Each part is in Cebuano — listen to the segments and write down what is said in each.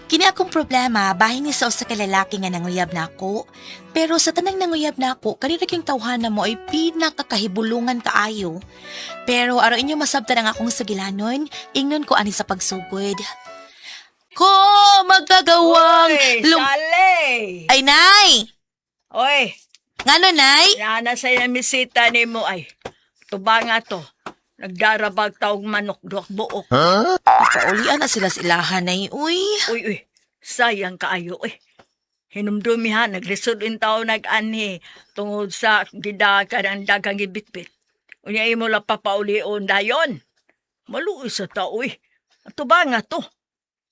Kini akong problema, bahin ni sa usa ka lalaki nga nanguyab nako. Pero sa tanang nanguyab nako, kanina king tawhana mo ay pinakakahibulungan kaayo. Pero aron inyo masabtan ang akong sagilanon, ingnon ko ani sa pagsugod. Ko magkagawang Oy, lum- Sally! Ay, Nay! Oy, Ngano, Nay? nana sa misita ni mo ay. Tubanga to. Nagdarabag taog manok duak buok. Paulian na sila sa ilahan, Nay. Uy. Uy, uy, sayang kaayo uy. Hinumdumi ha, naglisod in tao nag-anhi tungod sa gidakan ang dagang gibitbit. Unya imo la papaulion dayon. Maluoy sa tao uy. Tubanga to.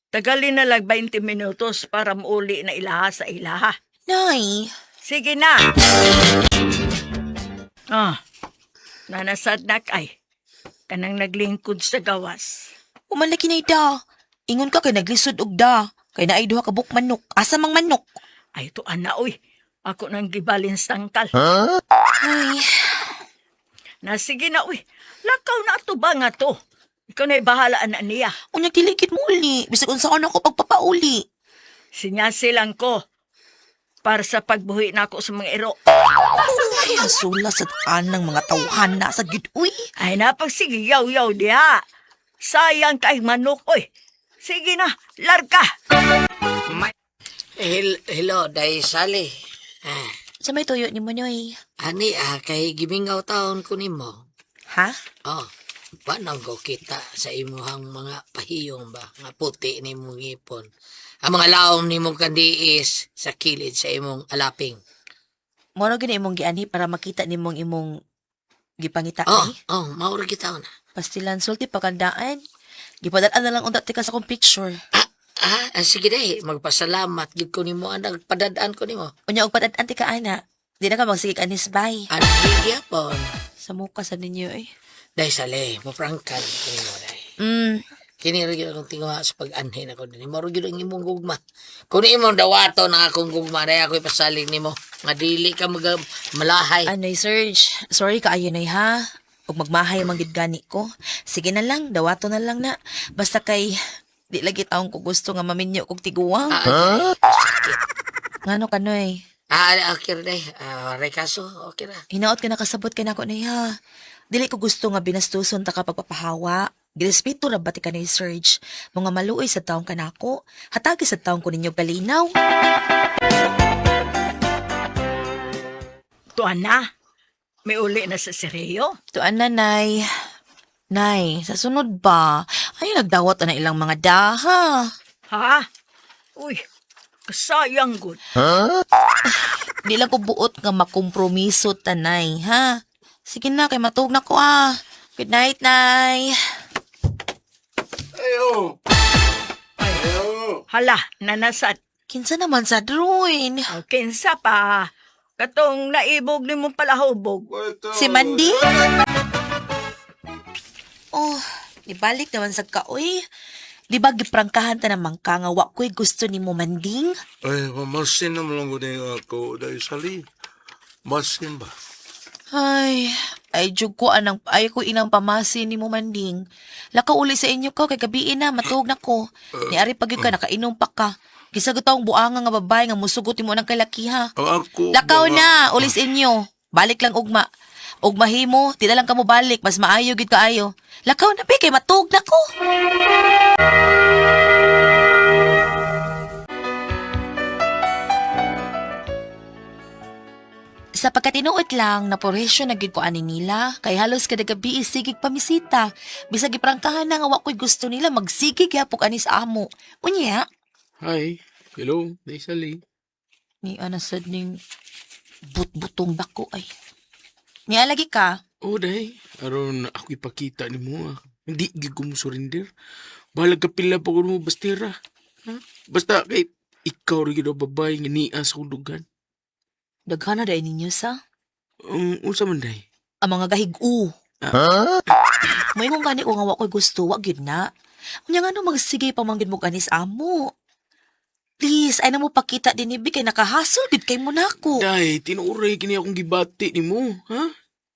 Tagalin na lang 20 minutos para mauli na ilaha sa ilaha. Nay. Sige na. Ah, nanasad na kay. Kanang naglingkod sa gawas. Umalaki na ida. Ingon ka kay naglisod og da. Kay naay duha ka buok manok. Asa mang manok? Ay, to ana, uy. Ako nang gibalin sangkal. Ay, Na sige na, uy. Lakaw na ato ba nga to? Ikaw na'y bahala na niya. unya kilikit mo uli. Bisag unsaon ako pagpapauli. Sinyasilang ko para sa pagbuhi nako sa mga iro. Ay, hasula sa anang mga tawhan na sa gid uy. Ay, napagsige, yaw-yaw diha. Sayang kay manok, uy. Sige na, larga. Hello, day Sally. Ah, Sa may tuyo ni mo noy. ani ah, kay gimingaw taon ko nimo. Ha? Oh, wa nang ko kita sa imuhang mga pahiyong ba, nga puti ni imong ngipon. Ang mga laom nimong kandiis sa kilid sa imong alaping. Moro gini imong gianhi para makita nimong imong gipangita Oh, ni. oh, maura kita na. Pastilan sulti pagandaan. Gipadaan na lang unta tika sa akong picture. Ah, sige day, magpasalamat gid ko nimo ang nagpadadaan ko nimo. Unya og padad-an tika ana. Di na ka magsigig anis bay. Ano gyapon? Sa muka sa ninyo eh. Day Sally, maprangkan ko nimo day. Kini ra gyud akong tinguha sa pag-anhin ako dinhi. Mao ra gyud ang imong gugma. Kung imong dawaton ang akong gugma, day ako ipasalig nimo nga dili ka mag malahay. Anoy, Serge. Sorry ka ayo nay ha. Ug magmahay man gid gani ko. Sige na lang, dawato na lang na. Basta kay di lagi taong ko gusto nga maminyo kog tiguang. Ah, sakit. Ngano kanoy? Ah, okay ra day. Ah, ray kaso, okay ra. Hinaot ka nakasabot kay nako nay ha. Dili ko gusto nga binastuson ta ka pagpapahawa. Girespeto ra ba ti kanay Serge? Mga maluoy sa taong kanako. Hatagi sa taong ko ninyo kalinaw. To ana, may uli na sa Sireyo. Tuan na, Nay. Nay, sa sunod ba? Ay, nagdawat na ilang mga daha. Ha? Uy, kasayang good. Di lang ko buot nga makompromiso tanay, ha? Sige na, kay matug na ko ah. Good night, Nay. Hala, nanasad. Kinsa naman sa drawing? O, kinsa pa. Katong naibog ni mong palahubog. Si Mandy? Oh, ibalik naman sa kaoy. Di ba giprangkahan ta naman ka nga wa ko'y gusto ni mo manding? Ay, mamasin na lang ko na ako dahil sali. Masin ba? Ay, ay jug ko anang ay ko inang pamasin ni mo manding. Lakaw uli sa inyo ko kay gabi na matuog na ko. Ni ari pag ka nakainom pa ka. Gisagot akong buanga nga babae nga musugot nimo ng kalakiha. Ang ako Lakaw ba nga- na, uli sa inyo. Balik lang ugma. Ugma himo, di na lang kamo balik, mas maayo gid kaayo. Lakaw na bi kay matuog na ko. Sa pagkatinuod lang, naporesyo na gid ko ani nila, kay halos kada gabi isigig pamisita. Bisag giprangkahan na nga wa ko'y gusto nila, magsigig gyapok ani sa amo. Unya, Hi. Hello, day Sally. ni ana sad ning butbutong dako ay. Niya lagi ka. Oh, day. Aron ako ipakita ni mo ah. Hindi gid ko mo surrender. Bahalag ka pila pa ko mo bastira. Ha? Basta kay ikaw ra gyud ang babae nga niya sa akong dugan. Daghan na dahil ninyo sa Unsa man day? ang mga gahig-u. Moingon gani ko nga wa ko'y gusto, wa gyud na. Unya nga no magsige pa man gyud mo ganis amo. Please, ay na mo pakita din ni kay nakahasol gid kay mo nako. Day, tinuoray kini akong gibati nimo, ha?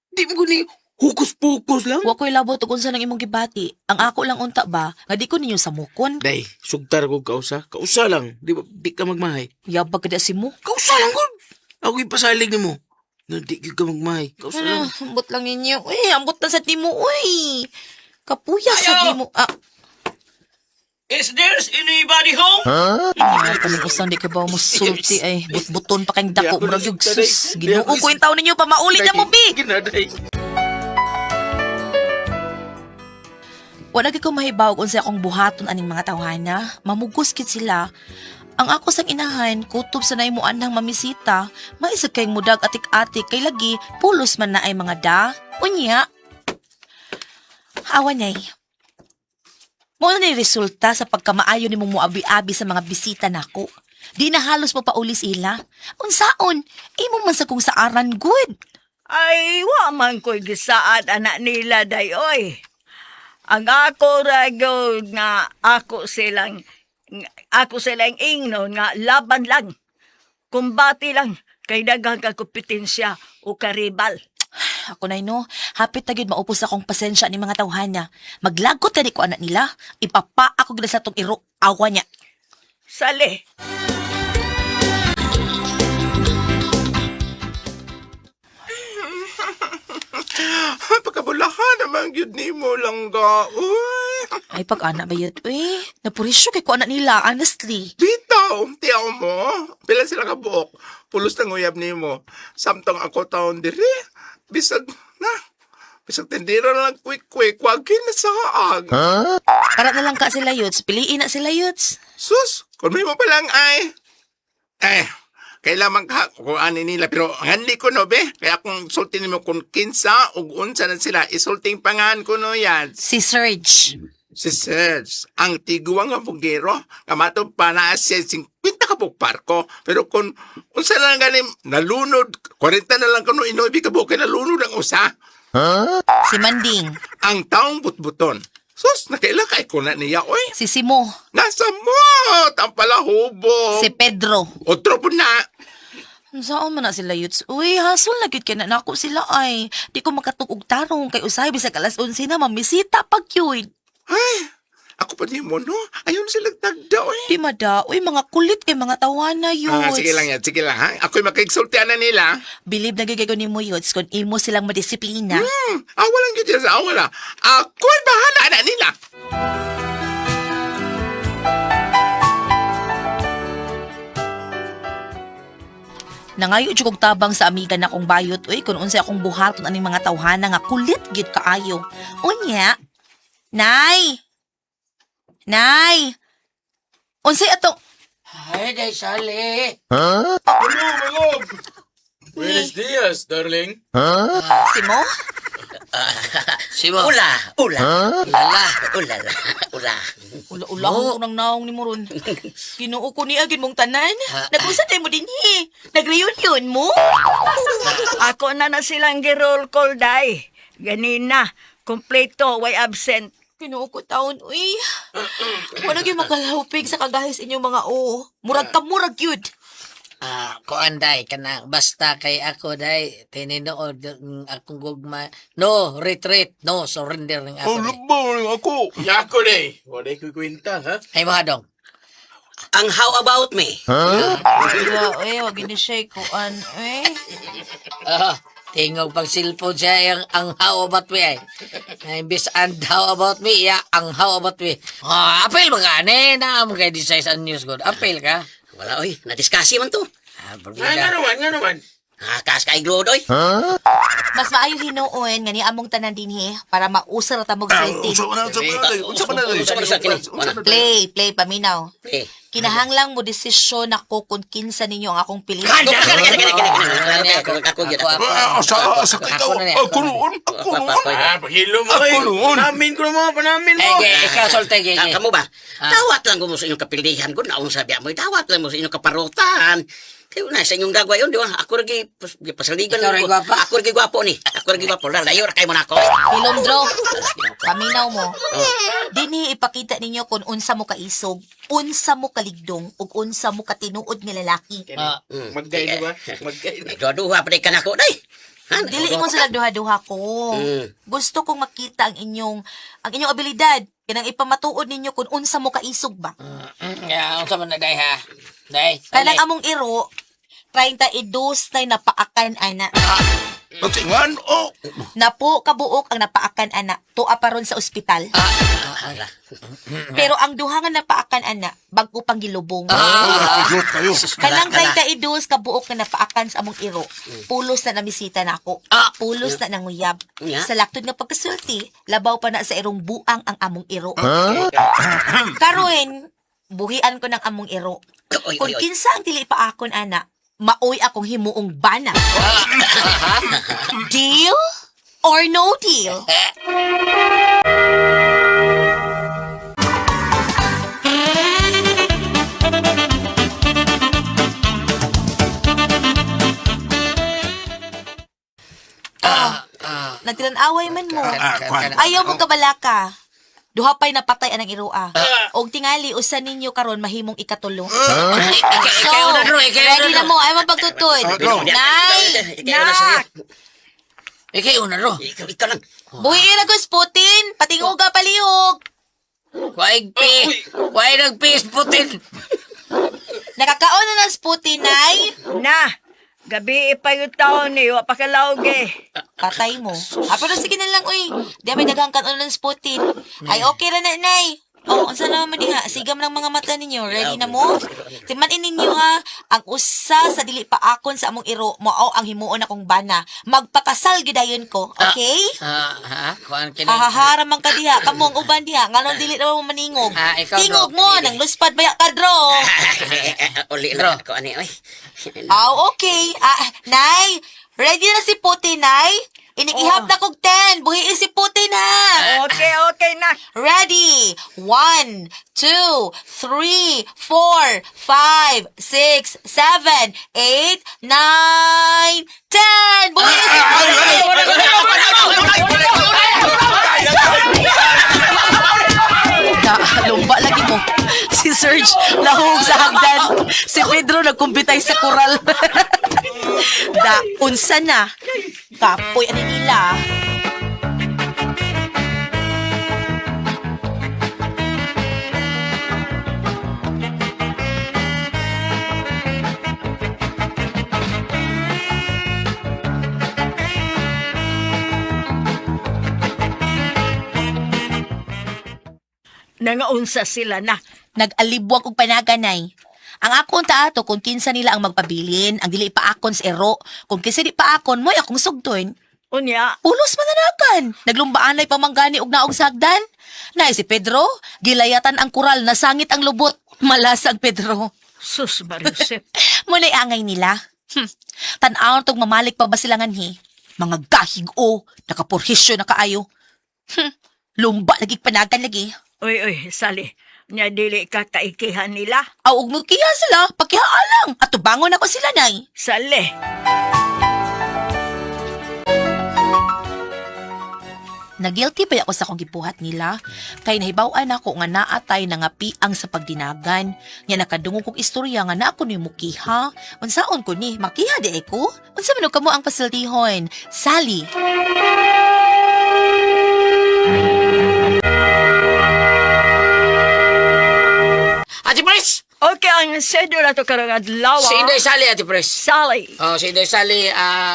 Di mo gani Hukus-pukus lang. Wa ko'y labot ug unsa nang imong gibati. Ang ako lang unta ba, nga di ko ninyo samukon. Day, sugtar ko kausa. Kausa lang. Di ba, di ka magmahay. Yabag ka si mo. Kausa lang gud. Ako ipasalig nimo. Nga di gyud ka magmahay. Kausa lang. Ano, ambot lang ninyo. Uy, ambot na sa nimo, uy. Kapuya sa nimo. Ah, Is there anybody home? ay, kaming usang di ka ba mo sulti ay butbuton pa kayong Di dako ako murag yung nasugtan, ay. sus. Di Ginoo ako ko yung taon ninyo pa maulit na mo bi. Ginaday. Wala gyud ko mahibaw kung unsa akong buhaton aning mga tawhana. Mamugos kit sila. Ang ako sang inahan, kutob sa nahimo anhang mamisita, maisag kay mudag atik-atik kay lagi pulos man na ay mga da. Unya. Awa nay. Mao na ni resulta sa pagkamaayo nimong moabi-abi sa mga bisita nako. Di na halos mo pauli sila. Unsaon? Imo man sa kung saaran good. Ay, wa man ko'y gisaad anak nila day oy. Ang ako ra gyud nga ako silang ingnon nga laban lang. Kumbati lang kay daghang kakompetensya o karibal. Ako na no, hapit na gyud maupos akong pasensya ni mga tawhana. Maglagot gani ko anak nila, ipapa ako gid sa tong iro awa niya. Sali. Pagkabulahan naman gyud nimo langga. Uy, Ay pag ana ba yun, uy, napurisyo kay ko anak nila, honestly. bitaw, tiyaw mo. Pila sila ka buok. Pulos na nguyab nimo. Samtang ako taon diri. Bisag na. Bisag tindira na lang quick quick. Wag kinasaag. Para na lang ka sila yuts, piliin na sila yuts. Sus, kung may mo pa lang ay. Eh, kailangan ka kung ani nila pero hanli ko no be kaya kung sulti nimo kung kinsa ug unsa na sila isulting pangan ko no yan. Si Serge. Si Serge, ang tiguang nga bugero, nga matod pa na siya 50 ka buok parko. Pero kung unsa na lang gani, nalunod, 40 na lang kuno inubi ka buok, kay nalunod ang usa. Si Manding. Ang taong butbuton. Sus, nakaila kay ko na niya, oy. Si Simo. Nasa mot, ang palahubo. Si Pedro. Otro po na. Saan man na sila yuts? Uy, hasol na gyud kay na nako sila ay. Di ko makatug og tarong kay usahay bisag alas 11 na mamisita pag yun. Ay, ako pa ni mo, no? Ayun sila tagda, oy. Di mada, uy mga kulit kay mga tawana yuts. Ah, sige lang yan, sige lang, ha? Ako'y makigsultian na nila. Bilib na gyud ni mo yuts kung imo silang madisiplina. Awa lang yun sa awa lang. Ako'y bahala na nila. Nangayo jud kog tabang sa amiga na akong bayot uy kung unsay akong buhaton aning mga tawhana nga kulit gyud kaayo. Unya, Nay. Nay. Unsay atong Ay, day sali. Hello, my love. Buenos dias, darling. Simo? Simo. Ula, ula, Lala. ula, ula. Ula ula ko nang naong ni mo ron. Ginoo ko niya gid mong tanan. Nag-usa tayo mo dinhi. Nag-reunion mo? Ako na na silang gi-roll call day. Ganina, kompleto, way absent. Ginoo ko taon uy. Wala gyud makalahupig sa kagahis inyong mga o. Murag ka murag gyud. Ah, kuan day kana basta kay ako day tininood ang akong gugma. No retreat, no surrender ning ako. Day. labaw ako. Yako day. Wala ko kwenta, ha? Ay mo hadong. Ang how about me? Wala eh, wag gini siya kuan eh. Ah, tingog pag cellphone siya yung ang how about me ay. Na imbis and how about me, ya ang how about me. Ah, apel ba ka? Ne, na mo kay decide sa news good. Apel ka. Wala oy, nadiskasi man to. Ah, Nga berbida. naman, nga naman. Ah, kaas kay glod oy. Mas maayo hinuon nga ni among tanan dinhi para mausar ta mog sulti. Unsa man na, unsa man na, Unsa man na sa kini? unsa man na. Play, play paminaw. Eh. Kinahanglang mo desisyon ako kung kinsa ninyo ang akong piliin. Kani, kani, kani, kani, kani. Ako, ako, Ako, ako, Ah, sa, sa, Ako na niya, ako noon, ako noon. Ah, paghilo mo. Ako oy. noon. Namin ko na mo, panamin mo. Eh, ge, ikaw solte ge. Ah, ge. kamo ba? Ah. Dawat lang ko mo sa inyong kapilihan ko. Naong sabi mo, dawat lang mo sa inyong kaparutan. Kayo na, sa inyong gagawin, di ba? Ako lagi, pasaligan. Ikaw rin ko. gwapa. Ako lagi gwapo ni. Ako lagi gwapo. Lalayo ra kayo mo na ako. Hilomdro, paminaw mo. Dinhi ipakita ninyo kung unsa mo kaisog, unsa mo kaligdong, ug unsa mo katinuod nga lalaki. Ah, Magkaino ba? Magkaino. Duha-duha pa di ka na ako, day. Ha? Dili ingon sila duha-duha ko. Gusto kong makita ang inyong abilidad. Kanang ipamatuod ninyo kung unsa mo kaisog ba. Ya, unsa man na day ha? Day. Kanang among iro, 32 na napaakan ana. Pagsingan, oh! Napo kabuok ang napaakan ana. Tuwa pa ron sa ospital. Pero ang duha nga napaakan ana, bag-o pang gilubong. Idiot kayo. Kanang 32 kabuok nga napaakan sa among iro. Pulos na namisita nako. Pulos na nanguyab. Nya. Sa laktod nga pagkasulti, labaw pa na sa irong buang ang among iro. Karon, buhian ko ng among iro. Oy, Kung oy, oy. kinsa ang dili pa akon ana, maoy akong himuong bana. Deal or no deal? Nagtilan-away man mo. Ah, kwan. Ayaw mo kabalaka. Duha pa'y napatay anang iroa. Og tingali usa ninyo karon mahimong ikatulo. So, Ikaw na, Dro. Ikaw na, ready na Dro. mo. Ay mapagtutod. Ah, go. Nay! Ikaw na sa'yo. Ikaw na ro. Ikaw, ikaw lang. Buhiin ako sputin! Patinguga palihog! Waig pi. Waig nagpis putin. Nakakaon na ng sputin, Nay! Na, gabi pa yung taon ni, wa pa kalawag eh. Patay mo. Ah, pero sige na lang, uy. Di may daghang kanon ng sputin. Ay, okay ra na, Nay. Oh, unsa na man diha? Sigam lang mga mata ninyo. Ready na mo? Timanin ninyo ha, ang usa sa dili pa akon sa among iro, mao ang himuon akong bana. Magpakasal gidayon ko, okay? Ah, ha? Kuan kini. Hahahara man ka diha, kamo ang uban diha, nganong dili na mo maningog. Ah, ikaw, Tingog Dro. mo, nang luspad baya ka, Dro. Uli lang ako, ani, oy. Aw, okay. Ah, Nay, ready na si Puti, Nay? Inikihap na kog 10. Buhiin si Puti na. Okay, okay na. Ready? 1, 2, 3, 4, 5, 6, 7, 8, 9, 10. Buhiin si Puti! Lumba lagi mo. Si Serge nahug sa hagdan. Si Pedro nagkumpitay sa koral. Da, unsa na? Kapoy ani nila. Nangaunsa sila na. Nag-alibwag og panaganay. Ang akong taato kung kinsa nila ang magpabilin, ang dili paakon sa ero, kung kinsa di paakon, mo'y akong sugton. Unya, Pulos mananakan. Naglumbaanay pamanggani og naog sa hagdan. Nay si Pedro, gilayatan ang kural, nasangit ang lubot. Malasag Pedro. Sus Mariusep. Muna'y angay nila. Tan-awon tog mamalik pa ba sila nganhi? Mga gahig o, nakapurhisyo na kaayo. Lumba lagi panagan lagi. Uy, uy, Sally. Nya dili ka kaikihan nila. Aw, og mukiha sila, pakihaan lang. At tubangon ako sila, nay. Sally. Nagilty pa ako sa akong gibuhat nila kay nahibaw-an ako nga naatay nangapiang sa pagdinagan. Nya nakadungog kog istorya nga naa ko ni mukiha. Unsaon ko ni makiha di ay ko? Unsa man og kamo ang pasiltihon? Sally. Ate Pres! Okay, ang sedula to karong adlaw. Si Inday Sally, Ate Pres. Sally. Oh, si Inday Sally,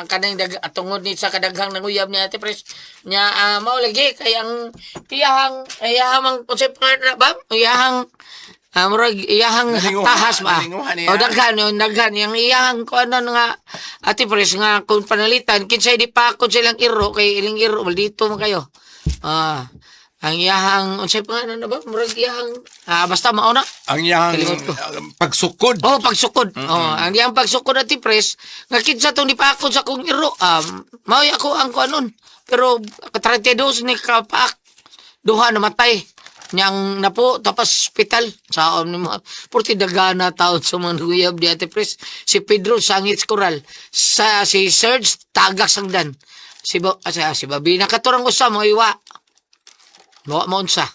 kaning tungod ni sa kadaghang nanguyab ni Ate Pres. Nya mao lagi kay ang iyahang iyahang mang unsay pangalan na ba? Iyahang murag iyahang Nalinguha, tahas ba? nalinguha niya. O daghan yun, daghan yang iyahang kuanon nga Ate Pres nga kung panalitan kinsay di pa kun silang iro kay iling iro maldito man kayo. Ang iyahang unsay pangalan na ba? Murag iyahang basta mao na. Ang iyang Kalimot ko. pagsukod. Oh, pagsukod. Oh, ang iyang pagsukod at pres, nga kinsa tong nipakod sa akong iro. Mao'y ako ang kuanon. Pero 32 ni kapaak. Duha namatay. Niyang napo tapos ospital sa ni mga purti dagana taon sa mga naguyab ni Ate Pres. Si Pedro sangit sa koral. Sa si Serge tagak sangdan. Si ba, si Babina katurang usa mo iwa. Mo mo unsa.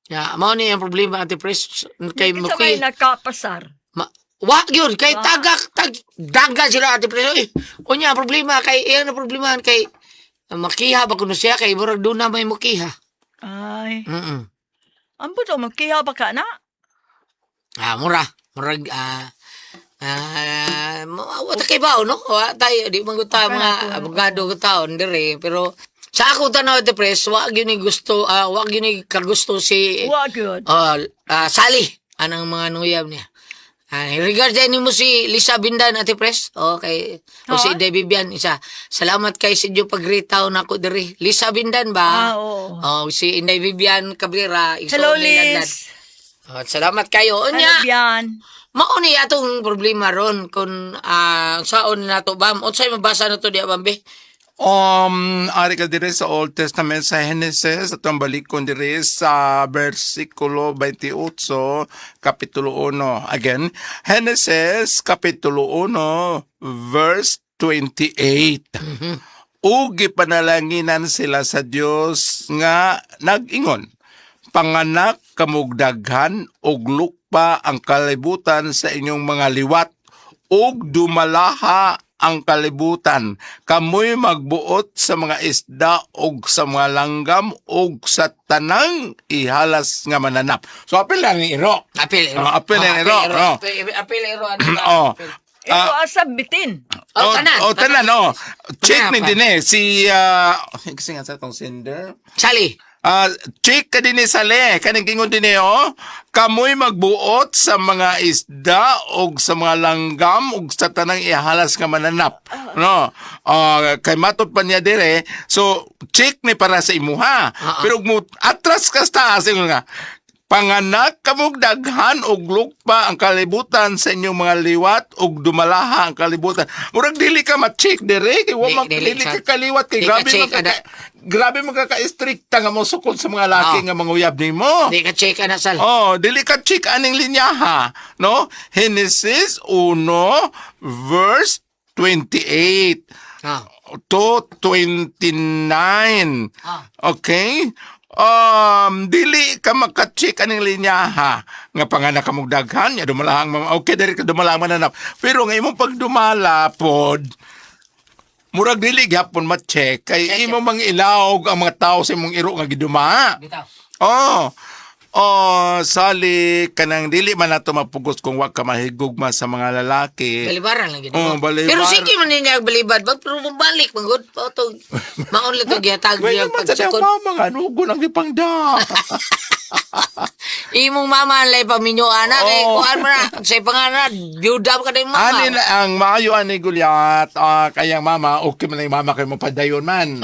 Ya, mao ni ang problema Ate Pres kay Kita may Muki. nakapasar. Ma, Wa gyud kay tagak tag dagan sila, Ate Pres. Uy, unya ang problema kay iyang na problemahan kay makiha ba kuno siya kay murag doon na may mukiha. Ay, Ambot o magkiha ba ka na? Ah, mura. Murag wa ta kay bao no? Wa tayo di man gud ta Okay, mga ako. abogado gud taon dire pero sa ako tanaw, Ate Pres, wa gyud ni gusto wa gyud ni kagusto si Wa gyud. Sally anang mga nuyab niya. Regards din mo si Lisa Bindan, Ate Pres. Okay. O si Ha? Debbie Bian isa. Salamat kay sa inyo pagritaw nako diri. Lisa Bindan ba? Ah, oo. Oh, si Inday Vivian Cabrera. Igsoon Hello, ni Ladlad. Liz. Oh, salamat kayo. Hello, Unya, Bian. mao ni atong problema ron kung saon nato bam. Unsay mabasa nato diya bambi? Ari ka dire sa Old Testament sa Genesis atong balikon dire sa versikulo 28, kapitulo 1. Again, Genesis kapitulo 1 verse 28. Ug gipanalanginan sila sa Dios nga nag-ingon, "Panganak kamog daghan ug lukpa ang kalibutan sa inyong mga liwat ug dumalaha ang kalibutan. Kamoy magbuot sa mga isda ug sa mga langgam ug sa tanang ihalas nga mananap." So apil na ni iro. Apil iro. Oh, apil iro, no. Apil, apil iro ano ba? Oh. Apil. Ito asa bitin. Oh, tanan. Oh, tanan, oh. Check ni Tanan pa. din eh. Si, kasi nga sa itong sender. Sally. Ah, check ka din ni Sale. Kaning gingon din eh, oh. "Kamoy magbuot sa mga isda og sa mga langgam og sa tanang ihalas nga mananap." No. Kay matod pa niya dire. So, check ni para sa imuha. Pero ug mo atras ka sa taas ingon nga, "Panganak kamog daghan og lukpa ang kalibutan sa inyong mga liwat ug dumalaha ang kalibutan." Murag dili ka ma-check dire kay wa Di- man dili dili sa- ka kaliwat kay di ka grabe check, man ana. grabe man ka ka-stricta nga mosukod sa mga laki Oo. nga manguyab nimo. Di ka check ana sal. Oh, dili ka check aning linyaha, no? Genesis 1 verse 28 to 29. Okay? Dili ka maka-check aning linyaha nga panganak ka mong daghan, ya dumalahang okay diri ka dumalahang mananap. Pero nga imong pagdumala pod, murag dili gyapon ma-check kay Check. imo mang ilawog ang mga tao sa imong iro nga giduma. Bitaw. Oh. Oh, sali kanang dili man nato mapugos kung wa ka mahigugma sa mga lalaki. Balibaran lang gid. Oh, balibar. Pero sige man niya balibad ba pero mabalik man gud pa to. Maon lang to gihatag Well, niya naman sa pagsukod. mama nga, nugo lang gipangda. Imong mama lay paminyo ana kay Oh. kuan man na sa pangalan byuda pa ka mama. Ani na ang maayo ani Gulyat, kayang mama, okay man ang mama kay mapadayon man.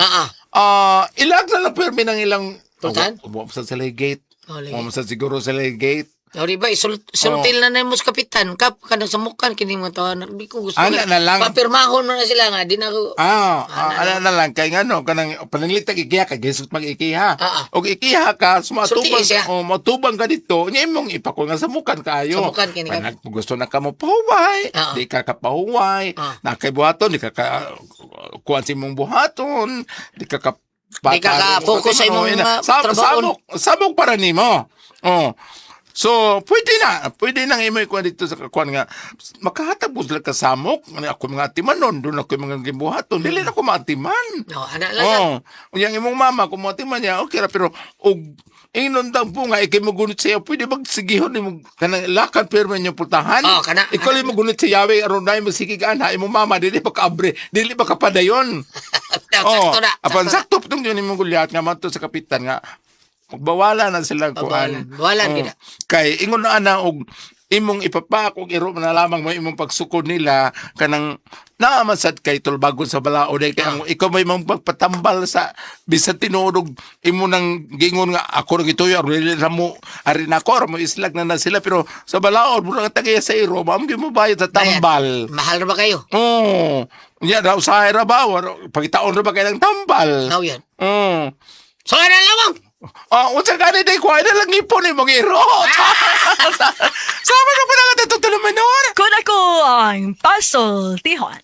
Ilag na lang pirmi ng ilang Pultahan? Wa sa sila gate. Oh, lagi. Wa sa siguro sila gate. O di ba isultil na nimo sa kapitan kap kanang samukan kini mga tawanan di ko gusto. Ana na lang. Papirmahon man na sila nga di na ko. Ana na lang kay ngano kanang pananglitag ikiha kay gisot mag ikiha. Og ikiha ka sumatubang Sulti siya. Oh, matubang ka dito nya imong ipakul nga samukan kaayo. Samukan kini ka. Panag gusto na ka mo pahuway, di ka kapahuway, na kay buhaton di ka ka kuan sa imong buhaton, di ka ka Di ka ka-focus sa imong, trabaho. Samok, samok para nimo. Oh. So, pwede na. Pwede nang imo ikuan dito sa kakuan nga makahatag mo sila kasamok. Ano ako mga atimanon, doon ako mga gibuhaton. Dili na ako maatiman. No, ana lang sa. Oh, yang imong mama kung maatiman niya, okay ra pero og ingnon daw po nga ikay mogunit siya, pwede magsigihon nimo kanang lakad pero man yung pultahan. Oh, kana- Ikaw lang mogunit siya yawi aron na mo sige ana imong mama dili pa kaabre, dili pa kapadayon. Sakto na. Apan sakto na. sakto tong yun imong gulyat nga madto sa kapitan nga magbawala na sila Bawalan. kuan. Bawalan Oh. gid na. Kay ingon na ana og imong ipapak og iro na lamang mo imong pagsukod nila kanang naa man sad kay tulbagon sa balaod ay kay ang ikaw may imong pagpatambal sa bisan tinuod og imo nang gingon nga ako ra gituyo aron dili na mo ari na ako aron mo islag na na sila pero sa balaod mura ka tagaya sa iro mao gyud mo bayad sa Bayad. tambal. Mahal ra ba kayo? Oo. Nya raw sa ra ba pagitaon ra ba kay ng tambal. Now yan. Oo. So ana lamang. Ah, unsa gani day ko na lang ipon ni mong iro. Sama ka pa na nga dito tulumanon. Kun ako ang Puzzle Tihon.